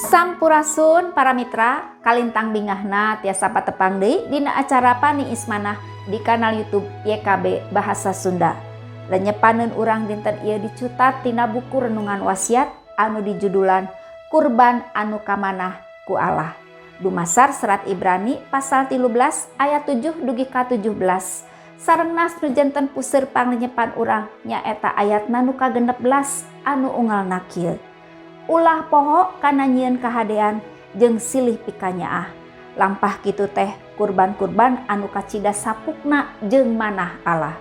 Sampurasun para mitra, kalintang bingahna tiasa patepang deui dina acara Paniis Manah di kanal YouTube YKB Bahasa Sunda. Lenyepaneun urang dinten ieu dicutat tina buku Renungan Wasiat anu dijudulan Kurban Anu Kamanah ku Allah. Dumasar Serat Ibrani pasal 13 ayat 7 dugi ka 17. Sareng nas nu janten puseur panglenyepan urang nyaeta ayatna nu ka-16 anu unggalna kieu. Ulah poho kana nyieun kahadean jeung silih pikanyaah. Lampah kitu teh kurban-kurban anu kacida sapukna jeung manah Allah.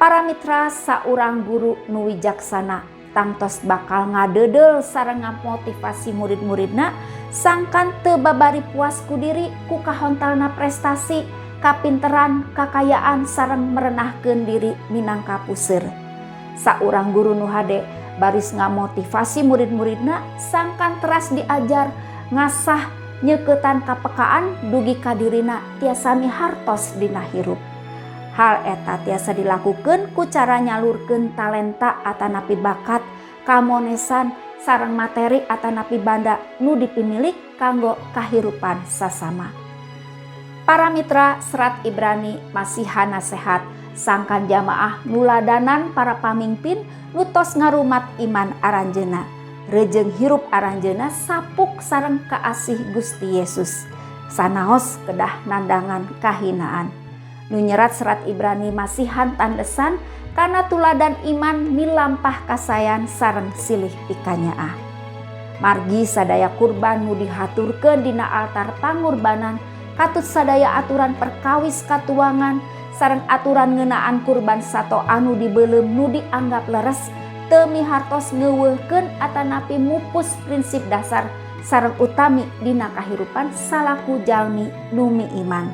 Para mitra, saurang guru nu wijaksana tangtos bakal ngadeudel sareng ngamotivasi murid-muridna sangkan teu babari puas ku diri ku kahontalna prestasi, kapinteran, kakayaan sareng merenahkeun diri minangka puseur. Saurang guru nu hade baris ngamotivasi murid-muridna sangkan teras diajar ngasah nyeuketan kapekaan dugi ka dirina tiasa mihartos dina hirup. Hal eta tiasa dilakukeun ku cara nyalurkeun talenta atanapi bakat, kamonesan sareng materi atanapi banda nu dipimilik kanggo kahirupan sasama. Para mitra, Serat Ibrani masihan nasehat sangkan jamaah nuladanan para pamimpin nu tos ngarumat iman aranjeuna. Rejeng hirup aranjeuna sapuk sareng kaasih Gusti Yesus. Sanaos kedah nandangan kahinaan. Nu nyerat Serat Ibrani masihan tandesan kana tuladan iman milampah kasayan sareng silih pikanyaah. Margi sadaya kurban nu dihaturkeun dina altar pangurbanan katut sadaya aturan perkawis katuangan sareng aturan ngeunaan kurban sato anu dibeuleum nu dianggap leres teu mihartos ngeuweuhkeun atanapi mupus prinsip dasar sareng utami dina kahirupan salaku jalmi nu miiman.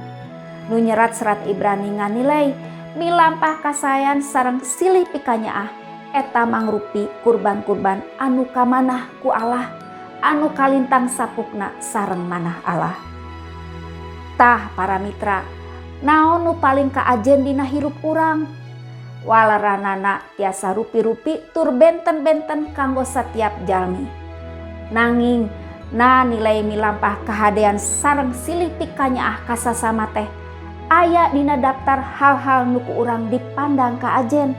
Nu nyerat Serat Ibrani nganilai milampah kasayan sareng silih pikanyaah eta mangrupi kurban-kurban anu kamanah ku Allah, anu kalintang sapukna sareng manah Allah. Tah para mitra, naon nu paling kaajen dina hirup urang? Waleranana tiasa rupi-rupi tur benten-benten kanggo setiap jalmi. Nanging na nilai milampah kahadean sareng silih pikanyaah kasasama teh aya dina daftar hal-hal nu ku urang dipandang kaajen.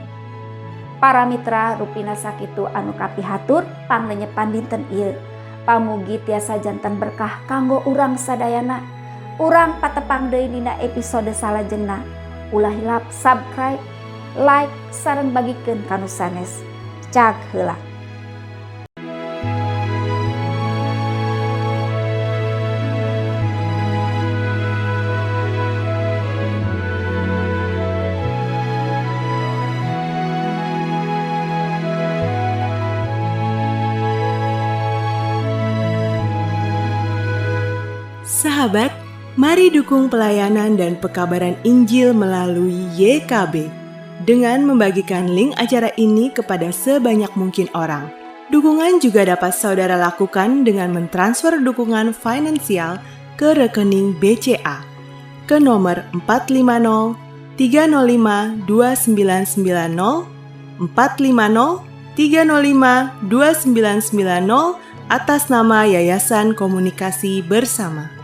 Para mitra, rupina sakitu anu kapihatur panglenyepan dinten ieu. Pamugi tiasa janten berkah kanggo urang sadayana. Urang patepang deui dina episode salajengna. Ulah hilap subscribe, like, sareng bagikeun ka nu sanes. Cag heula. Sahabat, mari dukung pelayanan dan pekabaran Injil melalui YKB dengan membagikan link acara ini kepada sebanyak mungkin orang. Dukungan juga dapat saudara lakukan dengan mentransfer dukungan finansial ke rekening BCA ke nomor 450 305 2990 450 305 2990 atas nama Yayasan Komunikasi Bersama.